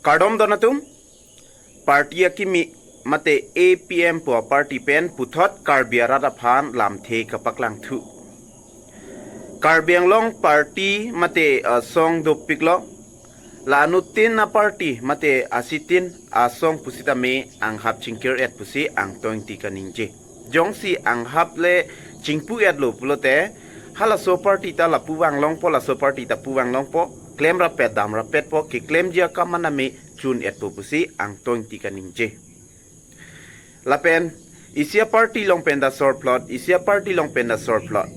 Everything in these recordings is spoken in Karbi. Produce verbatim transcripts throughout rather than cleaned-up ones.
Kardom don atum, party akimi mate A P M pu aparty pen puthot Karbi arat aphan lamthe kapaklangthu. Karbi Anglong party mate asong dopiklo, la anuttin aparty mate asitin asong pusitame anghap chingkir-et pusi Angtong Ingti kaningje. Jongsi anghap le chingpu-etlo pulote, halaso party ta lapu vanglongpo, laso party ta pu vanglongpo, klem rapet dam rapetpo, keklemji akam aname chun-etpo pusi Angtong Ingti kaningje. Lapen isi aparty along pen ta sorplot, isi aparty along pen ta sorplot.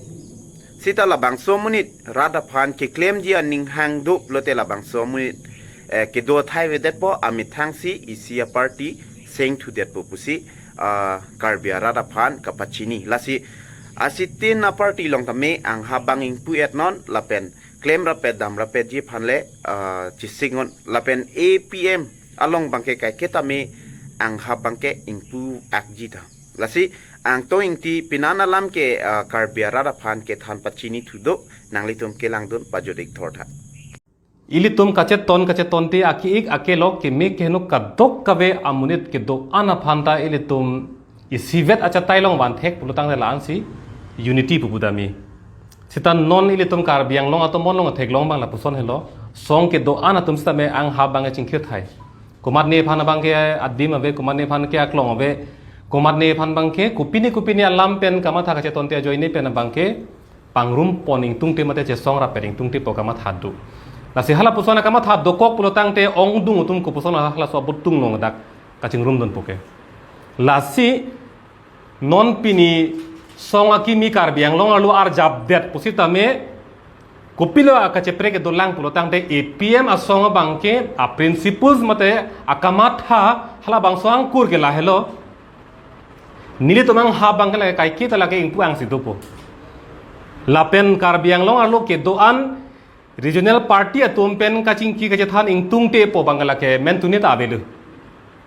Sita labangso amonit rat aphan keklemji aning hang do pulote labangso amonit, eh, kedo athai avedetpo, amethangsi isi aparty sengthudetpo pusi, ah, Karbi arat aphan kapachini. Lasi asitin aparty along tame anghap abang ingpu-etnon lapen klem rapet dam rapetji aphan le, ah, chisingnon lapen A P M along abangke kaiketa me anghap abangke ingpu-akji ta. Lasi Angtong Ingti pinan alam ke, ah, Karbi arat aphan kethan pachinithu do, nanglitum kelangdun pajut-ik thortha. Ilitum kacheton kachetonte ake-ik akelok keme keheno kadokave amonit kedo-an aphan ta ilitum isivet achatai along vanthek pulotangte la-ansi unity pu pudamji. Sita non ilitum Karbi Anglong atum bonlong theklong abang lapuson helo. Song kedo-an atum sitame anghap abang chingkir thai. Komatne aphan abangke adim ave, komatne aphan ke aklong ave, komatne aphan abangke kopine kopine alam pen kamatha kachetonte ajoine pen abangke pangrumpon ingtungte mate chesong rapet ingtungte pu kamatha do. Lasi halapuson akamatha dokok pulotangte ongdung atum kopuson halaso abot tunglong dak kachingrumdunpo ke. Lasi non pini song akimi Karbi Anglong arlo arjapdet pusitame kopilo akacheprek kedolang pulotangte A P M asong abangke a-principles mate akamatha halabangso angkur ke lahelo. Nelitum anghap abangke lake kaiketa lake ingpu-angsi dopo. Lapen Karbi Anglong arlo kedo-an regional party atum pen kachingki kachethan ingtungte pu abangke lake mentune ta avelo.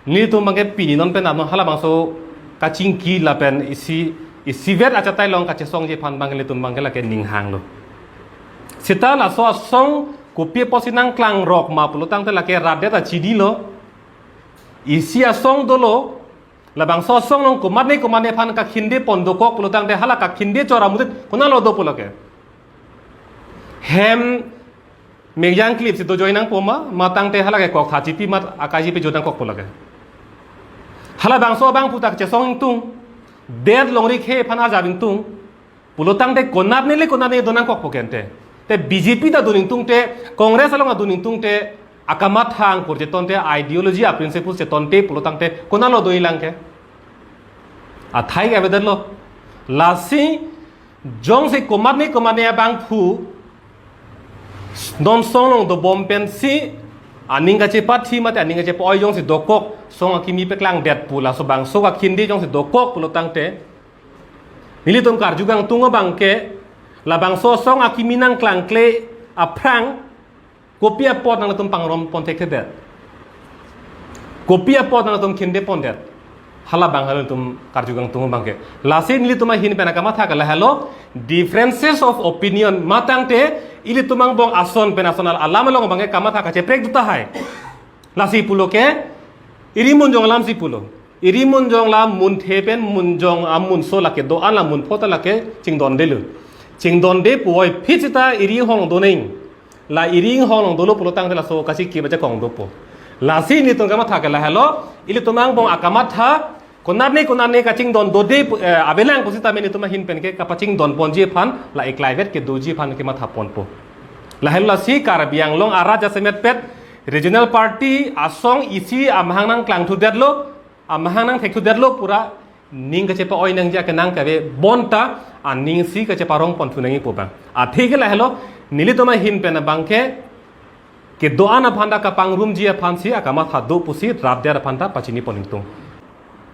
Nelitum abangke pini non pen anon halabangso kachingki lapen isi isivet achatai along kachesongji aphan abangke ilitum abangke lake ning hanglo. Sita laso asong kopi apotsi nangklangrok ma pulotangte lake rat-det achinilo. Isi asong dolo, labangso asong along komatne komatne aphan kakhinde pon dokok pulotangte hala kakhinde chora amonit konatlo dopo lake. Hem mekjang klipsi dojoi nangpo ma, matangte hala ke koktha chipi mat akai chipi jo nangkokpo lake. Halabangso abang putak chesong ingtung, det longri khe aphan arjap ingtung, pulotangte konatne le konatne do nangkokpo kente. Te B J P ta dun ingtungte, Congress along adun ingtungte, akamatha angkur chetonte, ideology a-principles chetonte pulotangte konatlo doilang ke. Athai ke avedetlo. Lasi jongsi komatne komatne abangphu non song along dobom pensi aning kachepathi mate aning kachepa-oi jongsi dokok, song akimi paklangdet pu laso abangso kakhinde jongsi dokok pulotangte, nelitum karju kangtung abangke, labangso song akimi nangklangkle aphrang, kopi apot nangtum pangrum pon thekthedet? Kopi apot nangtum khinde pondet? Halabang halatum karju kangtung abangke. Lasi nelitum ahin pen akamatha ke lahelo, differences of opinion matangte ilitum angbong ason pen ason al-, alam along abangke kamatha kacheprek do tahai. Lasi pulo ke, iri munjong alamsi pulo. Iri munjong la munthe pen munjong amunso lake do-an la munpho ta lake chingdondelo. Chingdonde puvoiphit sita iri inghong doning. La iri inghong dolo pulotangte laso kachiki bacha kong dopo. Lasi nelitum kamatha ke lahelo, ilitum angbong akamatha, konatne konatne kachingdon dode pu-, eh, avelang pusitame nelitum ahin pen ke kapachingdon ponji aphan, la eklaivet kedoji aphan kematha ponpo. Lahelo lasi Karbi Anglong arat jasemet pet, regional party asong isi amahang nangklangthudetlo, amahang nangthekthudetlo pura ning kachepa-oi nangji akenang kave bonta aning si kacheparong ponthu nangji pu abang. Athe ke lahelo nelitum ahin pen abangke kedo-an aphan ta kapangrumji aphansi akamatha do pusi rat-det aphan ta pachini pon ingtung.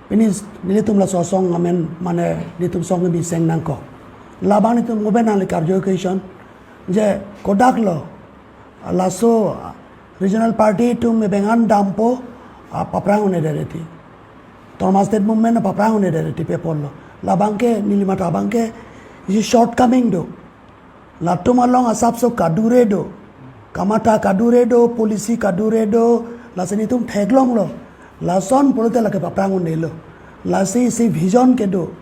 Pini nelitum laso asong amen mane nelitum song kemi seng nangkok. Labang nelitum ngoben nangli karju question je kodaklo laso regional party atum me bengan dampo, ah, paprang un-edet eti. Autonomous State Movement paprang un-edet eti paponlo. Labangke neli matha abangke isi shortcoming do. Latum along asapso kadure do. Kamatha kadure do, policy kadure do, Lasi netum theklonglo. Lason pulote lake paprang un-elo. Lasi isi vision kedo.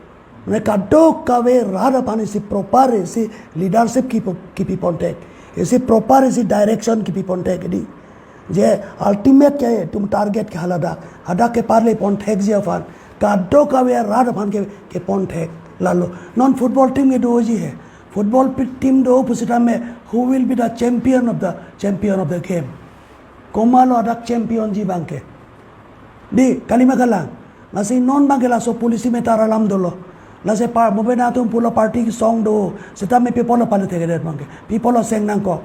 Mane kadokave rat aphan isi proper isi leadership kipi, kipi ponthek. Isi proper isi direction kipi ponthek di. Je ultimate ke itum target ke hala dak. Hadak keparle ponthekji aphan. Kadokave rat aphan ke, ke ponthek. Lalo. Non football team ke doji he. Football pi-, team do pusitame who will be the champion of the, champion of the game. Komatlo adak championji abangke. Di, kalima kalang. Lasi non abangke laso policy matter alam dolo. Lasi pa, movement atum pulo party song do. Sitame people lo pale thekedet abangke. People lo seng nangkok.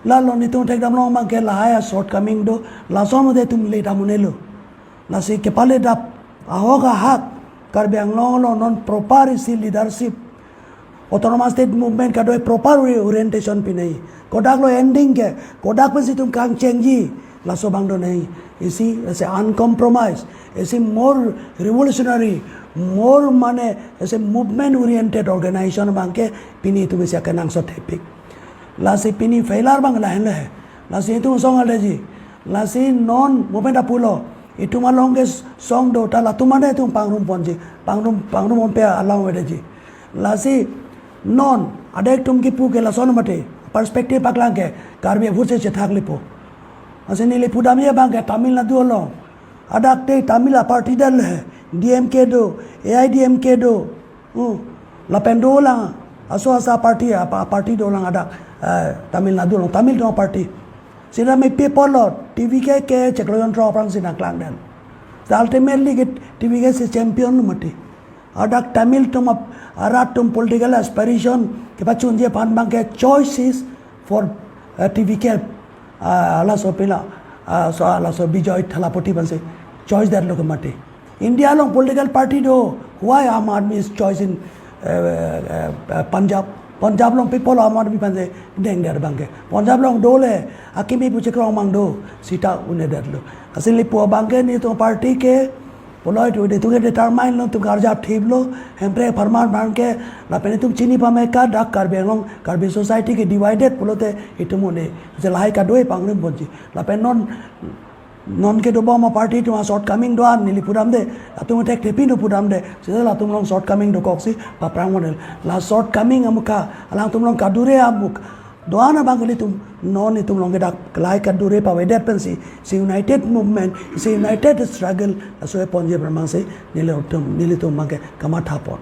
Lalo netum thekdamlong abangke lahai a shortcoming do. Lason mode itum le dam un-elo. Lasi kepale dap ahok ahak Karbi Anglong lo non proper isi leadership. Autonomous State Movement kadoi proper ori-, orientation pinai. Kodak lo ending ke, kodak pensi itum kangchengji, laso abang donai. Isi, isi uncompromised, isi more revolutionary, more mane, isi movement oriented organization abangke pini itum isi akenangsot thepik. Lasi pini failure abang lahenlo he. Lasi itum song already. Lasi non movement apulo. Itum along ke song do ta latum ane itum pangrum ponji. Pangrum, pangrum ponpe alam aveji. Lasi non adek atum kipu ke lason mate. Perspective paklang ke Karbi ahut si chethak lipo. Lasi neli pudamji abangke Tamil Nadu along. Adak te Tamil a party dal he. D M K do, A I D M K do. Hmm. Lapen dolang, aso asa party, apa, party dolang adak, eh, Tamil Nadu along, Tamil do party. Sitame people lo, T V K ke chiklo jontro aphrangsi nangklangdun. So ultimately ke T V K si champion lo mati. Adak Tamil atum ap-, arat atum political aspiration kepachunji aphan abangke choice is for, eh, T V K, ah, laso pila, ah, so, ah, laso Bijoy Thalapathy pensi choice detlo ke mati. India along political party do, why Aam Aadmi is choice in, eh, eh, eh, Punjab? Punjab along people Aam Aadmi pensi dengdet abangke. Punjab along dole, akimi pu chekrong abang do, sita un-edetlo. Lasi neli pu abangke netum party ke, pulo itum, itum ke determine lo, itum karjap thiplo, Hemprek apharman abangke, lapen itum chini pame ke dak Karbi Anglong, Karbi society ke divided pulote itum un-e. Lasi lahai kadoi pangrum ponji. Lapen non, non kedobom a party atum a shortcoming do-an neli pudamde, latum thekthepi do pudamde, sita latum along shortcoming dokoksi paprang model. La shortcoming amukha, alangtum along kadure amuk do-an abang ilitum, non itum along ke dak lahai kadure pavedet pensi, si united movement, si united struggle, laso e ponji abang si, nelitum, nelitum abangke kamatha pon.